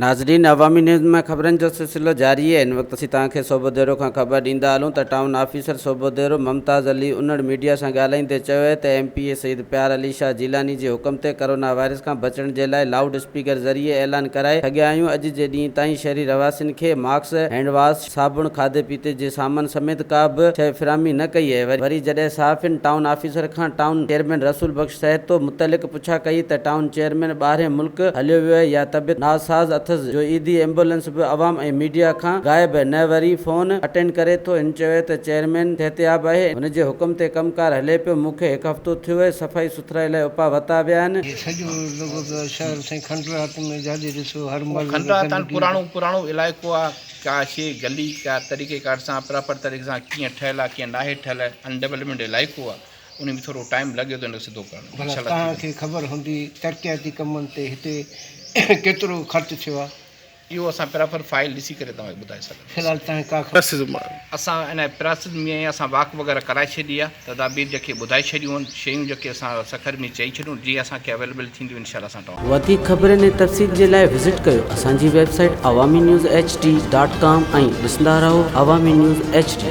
ناظرين عوامي نيوز ۾ خبرن جو سلسلو جاري آهي هن وقت اسين توهان کي صوبوديرو کان خبر ڏيندا هلون ته town officer Sobhodero Mumtaz Ali Unar media سان ڳالهائيندي چيو آهي ته M P A Syed Pyar Ali Shah Jilani جي حڪم تي ڪرونا وائرس کان بچڻ جي لاء لائوڊ اسپيڪر ذريعي اعلان ڪرائي سگهيا آهيون اڄ جي ڏينهن تائين شهري رهواسين کي ماسڪ هينڊ واش صابڻ کاڌي پيتي جي سامان سميت ڪا به شيء فراهمي نه ڪئي آهي وري جڏهن صحافين ٽائون آفيسر کان ٽائون چيئرمين رسول بخش سهتو متعلق پڇا ڪئي ته ٽائون چيئرمين ٻاهرين ملڪ هليو ويو آهي يا طبيعت ناساز اٿس جو ايڌي ايمبولينس به عوام ۽ ميڊيا کان غائب نه وري فون اٽينڊ ڪري ٿو هن چيو ته چيئرمين صحتياب آهي هن جي حڪم تي ڪم ڪار هلي پيو مون کي هڪ هفتو ٿيو آهي صفائي سٿرائي لاء اپاء ورتا ويا آهن. هي سڄو لڳو پيو آهي شهر سائين کنڊرات ۾ جاڏي ڏسو هر مهل کنڊرات هاڻ گندگي. پراڻو پراڻو علائقو آ ڪا شي گلي ڪا طريقي ڪار سان پراپر طريقي سان ڪيئن ٺهيل آ ڪيئن ناهي ٺهيل ان ڊولپمينٽ علائقو آ ان ۾ ٿورو ٽائيم لڳي ٿو ان کي سڌو ڪرڻ ۾ ڀلا انشاء الله ٿي توهان ويندو. کي خبر هوندي ترقياتي ڪمن تي هتي ڪيترو خرچ ٿيو آهي؟ اهو اسان پراپر فائيل ڏسي ڪري توهان کي ٻڌائي سگهنداسين. في الحال توهان کي ڪا خبر. اسان ان پراسيس ۾ اسان واڪ وغيره ڪرائي ڇڏي آهي تدابير جيڪي ٻڌائي ڇڏيون آهن شيون جيڪي اسان سکر ۾ چئي ڇڏيون جي اسان کي اويليبل ٿينديون انشاء الله اسان ٽائون. وڌيڪ خبرن ۽ تفصيل جي لاء وزٽ ڪيو اسان جي website Awami news H D dot com ۽ ڏسندا رهو عوامي نيوز ايڇ ڊي.